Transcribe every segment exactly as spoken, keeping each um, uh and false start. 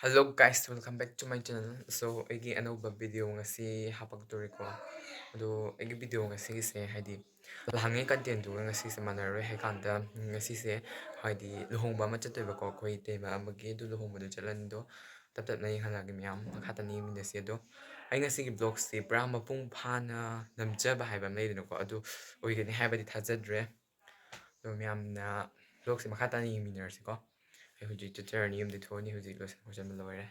Hello guys, welcome back to my channel. So, ꯑꯩꯒꯤ ꯑꯅꯧꯕ video ꯉꯁꯤ ꯍꯥꯄꯛꯇꯣꯔꯤꯀꯣ꯫ ꯑꯗꯣ ꯑꯩꯒꯤ video ꯉꯁꯤꯒꯤꯁꯦ, ꯍꯥꯏꯗꯤ, ꯂꯍꯪꯒꯤ contentꯗꯨꯒ ꯉꯁꯤꯁꯦ ꯃꯥꯟꯅꯔꯔꯣꯏ ꯍꯥꯏ ꯀꯥꯟꯗ, ꯉꯁꯤꯁꯦ, ꯍꯥꯏꯗꯤ, ꯂꯨꯍꯣꯡꯕ ꯑꯃ ꯆꯠꯇꯣꯏꯕꯀꯣ, ꯑꯩꯈꯣꯏ ꯏꯇꯩꯃ ꯑꯃꯒꯤ꯫ ꯑꯗꯨ ꯂꯨꯍꯣꯡꯕꯗꯣ ꯆꯠꯂꯅꯤ꯫ ꯑꯗꯣ ꯇꯞ ꯇꯞꯅ ꯌꯦꯡꯍꯜꯂꯛꯑꯒꯦ ꯃꯌꯥꯝ, ꯃꯈꯥ ꯇꯥꯅ ꯌꯦꯡꯃꯤꯟꯅꯁꯤ꯫ ꯑꯗꯣ ꯑꯩ ꯉꯁꯤꯒꯤ vlogꯁꯦ ꯄꯨꯔꯥ ꯃꯄꯨꯡ ꯐꯥꯅ ꯅꯝꯖꯕ ꯍꯥꯏꯕ ꯑꯃ ꯂꯩꯗꯅꯀꯣ, ꯑꯗꯨ ꯑꯣꯏꯒꯅꯤ ꯍꯥꯏꯕꯗꯤ ꯊꯥꯖꯗ꯭ꯔꯦ꯫ ꯑꯗꯣ ꯃꯌꯥꯝꯅ vlogꯁꯦ ꯃꯈꯥ ꯇꯥꯅ ꯌꯦꯡꯃꯤꯟꯅꯔꯁꯤꯀꯣ꯫ ꯑꯩ ꯍꯧꯖꯤꯛ ꯆꯠꯆꯔꯅꯤ, ꯌꯨꯝꯗ ꯊꯣꯛꯑꯅꯤ꯫ ꯍꯧꯖꯤꯛ ꯂꯣꯏꯁꯤꯟ ꯈꯣꯠꯆꯟꯕ ꯂꯣꯏꯔꯦ꯫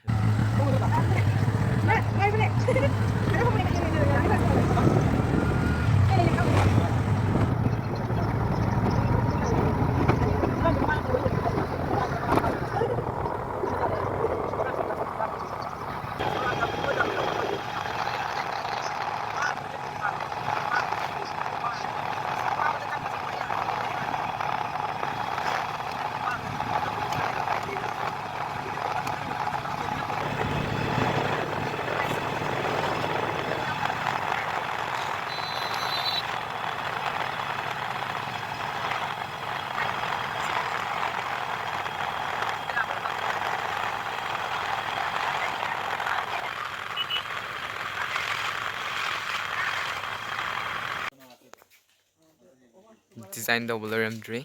Design ꯇꯧꯕ ꯂꯣꯏꯔꯝꯗ꯭ꯔꯤ꯫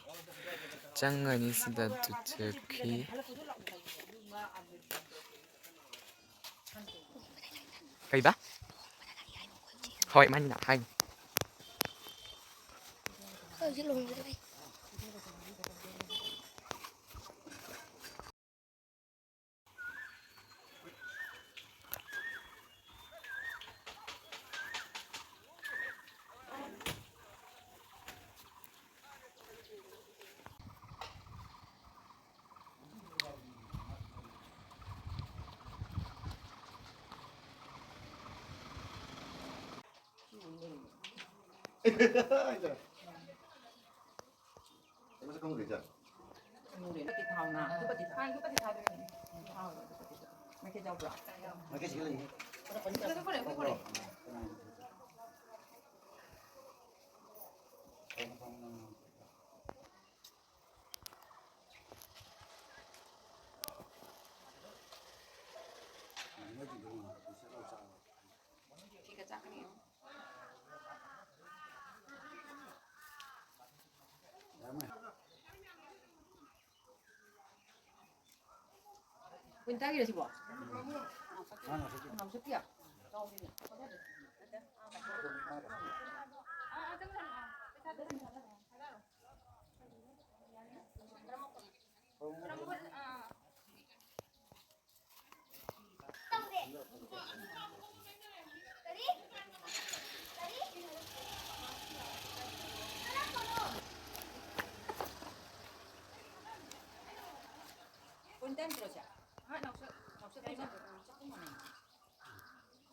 ꯆꯪꯉꯅꯤ ꯁꯤꯗ꯫ ꯇꯨ ꯆꯠꯈꯤ꯫ ꯀꯩꯕ? ꯍꯣꯏ, ꯃꯥꯅꯤꯅ ꯍꯥꯏꯅꯤ꯫ ꯍꯧꯖꯤꯛ ꯂꯨꯍꯣꯡꯒꯗꯕꯩ꯫ ꯃꯁꯛ ꯈꯪꯗ꯭ꯔꯤꯗ꯫ ꯈꯪꯗꯦ꯫ ꯊꯥꯎꯅ꯫ ꯊꯥꯎ, ꯊꯥꯎ꯫ ꯃꯩꯈꯦꯠ ꯌꯥꯎꯕ꯭ꯔꯣ? ꯃꯩꯈꯦꯠ ꯁꯤꯒ ꯂꯩꯌꯦ꯫ ꯆꯥꯛꯀꯅꯤ꯫ ꯀꯨꯟꯊ꯭ꯔꯥꯒꯤꯔꯣ ꯁꯤꯕꯣ? ꯅꯥꯎꯁꯛꯄꯤꯌꯣ?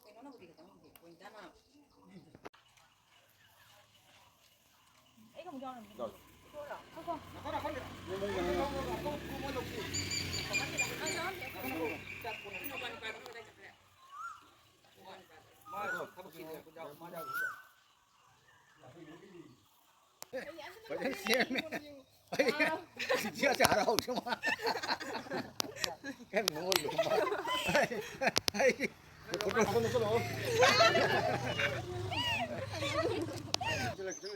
ꯀꯩꯅꯣꯅꯕꯨꯗꯤ ꯈꯤꯇꯪ ꯄꯣꯏꯟ ꯇꯥꯅ꯫ ꯑꯩꯒ ꯑꯃꯨꯛ ꯌꯥꯎꯔꯝꯃꯤ꯫ ꯌꯥꯎꯔꯣ꯫ ꯉꯥꯏꯈꯣ꯫ ꯃꯥ ꯊꯕꯛ ꯆꯤꯜꯂꯦ꯫ ꯐꯖꯅ ꯁꯦꯝꯃꯦ꯫ ꯑꯩ ꯁꯤ ꯍꯔꯥꯎꯁꯨ ꯃꯥ꯫ ꯀꯩꯅꯣ ꯅꯣꯛꯑꯣ꯫ ꯑꯩ, ꯑꯩ, ꯐꯣꯇꯣ ꯐꯣꯇꯣ ꯅꯣꯛꯁꯜꯂꯛꯑꯣ꯫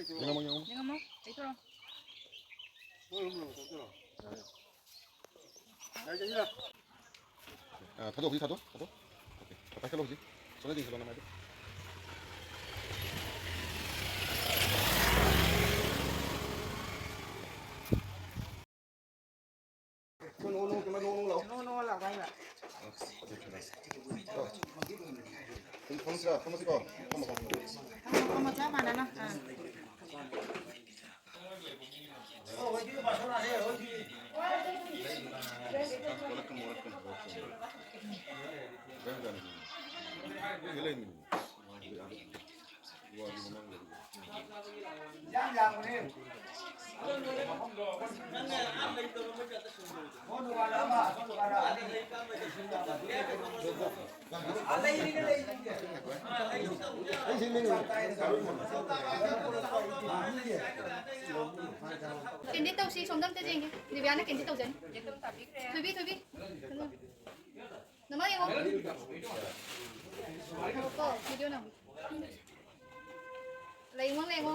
ꯌꯦꯡꯉꯝꯃꯣ, ꯌꯦꯡꯉꯝꯃꯣ꯫ ꯌꯦꯡꯉꯝꯃꯣ꯫ ꯂꯩꯊꯣꯔꯛꯑꯣ꯫ ꯌꯥꯔꯦ, ꯌꯥꯔꯦ꯫ ꯑ, ꯊꯥꯗꯣꯛ, ꯍꯧꯖꯤꯛ ꯊꯥꯗꯣꯛ, ꯊꯥꯗꯣꯛ꯫ ꯑꯣꯀꯦ꯫ ꯄꯥꯏꯈꯠꯂꯣ ꯍꯧꯖꯤꯛ꯫ ꯁꯣꯝꯗ ꯌꯦꯡꯁꯤꯜꯂꯣ ꯅꯃꯥꯏꯗꯣ꯫ ꯅꯣ, ꯅꯣ, ꯅꯣ, ꯅꯣ, ꯅꯣ, ꯅꯣ ꯂꯥꯎ꯫ ꯅꯣ, ꯅꯣ ꯂꯥꯎ ꯍꯥꯏꯕ꯫ ꯐꯝ-, ꯐꯝꯁꯤꯔꯥ? ꯐꯝꯃꯁꯤꯀꯣ? ꯐꯝꯃꯣ, ꯐꯝꯃꯣ꯫ ꯐꯝꯃꯣ, ꯐꯝꯃꯣ, ꯆꯞ ꯃꯥꯟꯅꯅ꯫ ꯑꯥ꯫ ꯀꯦꯟꯗꯤ ꯇꯧꯁꯤ, ꯁꯣꯝꯗ ꯑꯝꯇ ꯌꯦꯡꯒꯦ꯫ ꯗꯤꯕꯤꯌꯥꯅ ꯀꯦꯟꯗꯤ ꯇꯧꯖꯅꯤ꯫ ꯊꯣꯏꯕꯤ, ꯊꯣꯏꯕꯤ꯫ ꯅꯃꯥ ꯌꯦꯡꯉꯣ꯫ ꯀꯣ, video ꯅꯝꯒꯦ꯫ ꯂꯩꯉꯣ, ꯂꯩꯉꯣ꯫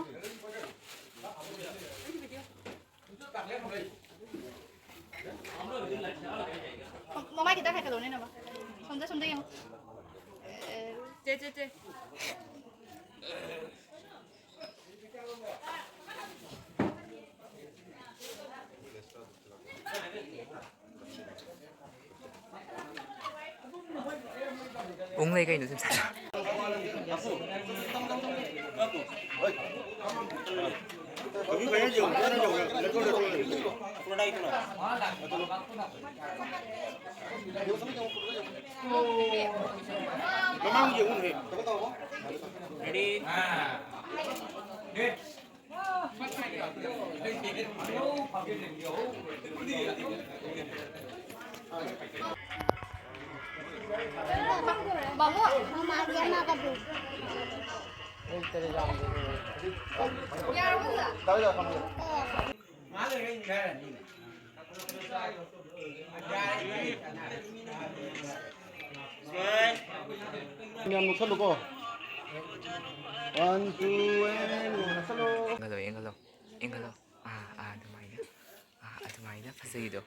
ꯃꯃꯥꯏ ꯈꯤꯇꯪ ꯍꯥꯏꯒꯠꯂꯣꯅꯦ, ꯅꯃ꯫ ꯁꯣꯝꯗ, ꯁꯣꯝꯗ ꯌꯦꯡꯉꯣ꯫ ꯑꯦ, ꯆꯦ, ꯆꯦ, ꯆꯦ꯫ ꯎꯪ ꯂꯩ ꯀꯩꯅꯣ, ꯁꯤꯝ ꯁꯥ-, ꯃꯃꯥꯡ ꯌꯦꯡꯉꯨꯅꯦ꯫ Ready? ꯕꯥꯕꯨ, ꯃꯃꯥꯒꯤ ꯑꯃꯒꯗꯨ꯫ ꯌꯥꯔꯕꯣ ꯑꯗꯨꯗ? ꯌꯥꯝ ꯅꯣꯛꯁꯜꯂꯨꯀꯣ꯫ One, two, and ꯅꯣꯛꯁꯜꯂꯣ꯫ ꯌꯦꯡꯍꯜꯂꯣ, ꯌꯦꯡꯍꯜꯂꯣ, ꯌꯦꯡꯍꯜꯂꯣ꯫ ꯑꯥ, ꯑꯥ, ꯑꯗꯨꯃꯥꯏꯅ꯫ ꯑꯥ, ꯑꯗꯨꯃꯥꯏꯅ ꯐꯖꯩꯗꯣ꯫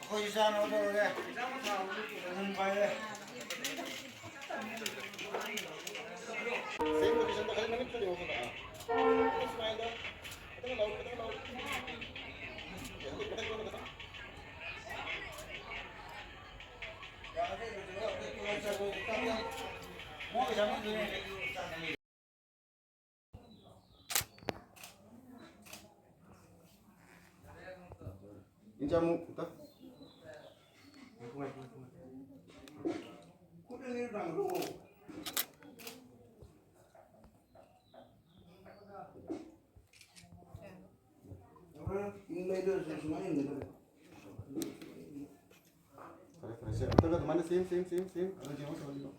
ꯑꯩꯈꯣꯏꯁꯨ ꯆꯥꯅꯕ ꯇꯧꯔꯒꯦ꯫ ꯑꯗꯨꯝ ꯄꯥꯏꯔꯦ꯫ Same position ꯗ ꯈꯔ ꯃꯃꯤꯠ ꯈꯔ ꯌꯦꯡꯉꯣ ꯈꯔ꯫ ꯑꯥ꯫ Smile ꯗ꯫ ꯈꯤꯇꯪ ꯂꯥꯎ, ꯈꯤꯇꯪ ꯂꯥꯎ꯫ ꯈꯤꯇꯪ ꯂꯥꯎ, ꯈꯤꯇꯪ꯫ ꯏꯟꯆꯥꯃꯨꯛ ꯇ꯫ ꯐꯔꯦ, ꯐꯔꯦ, ꯁꯦ, ꯑꯝꯇꯒ ꯑꯗꯨꯃꯥꯏꯅ ꯁꯦꯝ, ꯁꯦꯝ, ꯁꯦꯝ, ꯁꯦꯝ꯫ ꯑꯗꯨ ꯌꯦꯡꯉꯣ, ꯁꯦꯝꯍꯜꯂꯤꯅꯣ꯫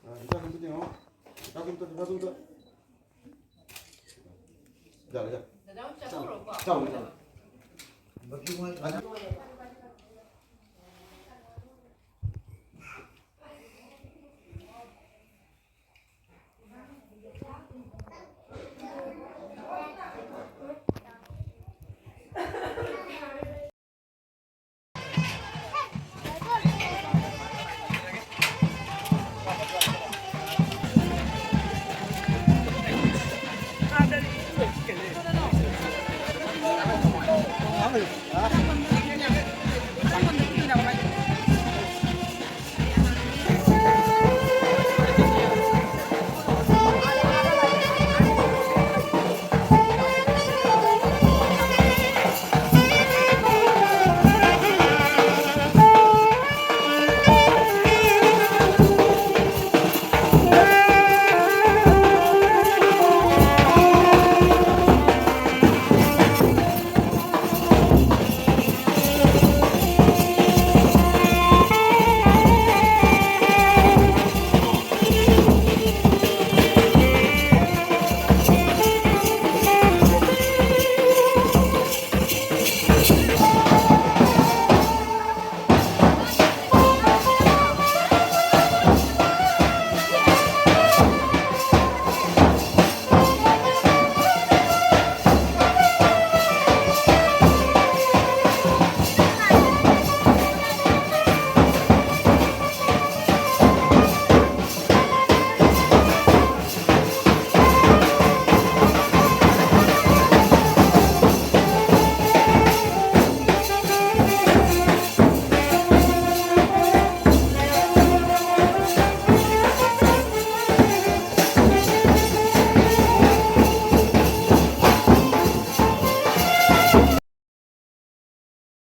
ꯑ, ꯏꯆꯥꯁꯨ ꯑꯝꯇ ꯌꯦꯡꯉꯣ꯫ ꯏꯆꯥꯁꯨ ꯑꯝꯇ, ꯏꯆꯥꯁꯨ ꯑꯝꯇ꯫ ꯌꯥꯔꯦ, ꯌꯥꯔꯦ꯫ ꯗꯗꯥ ꯍꯣꯏ ꯆꯠꯍꯧꯔꯣꯀꯣ꯫ ꯆꯥꯎ, ꯆꯥꯎ꯫ ꯕꯛꯀꯤ ꯃꯣꯏ ꯑꯗꯨ ꯍꯥ?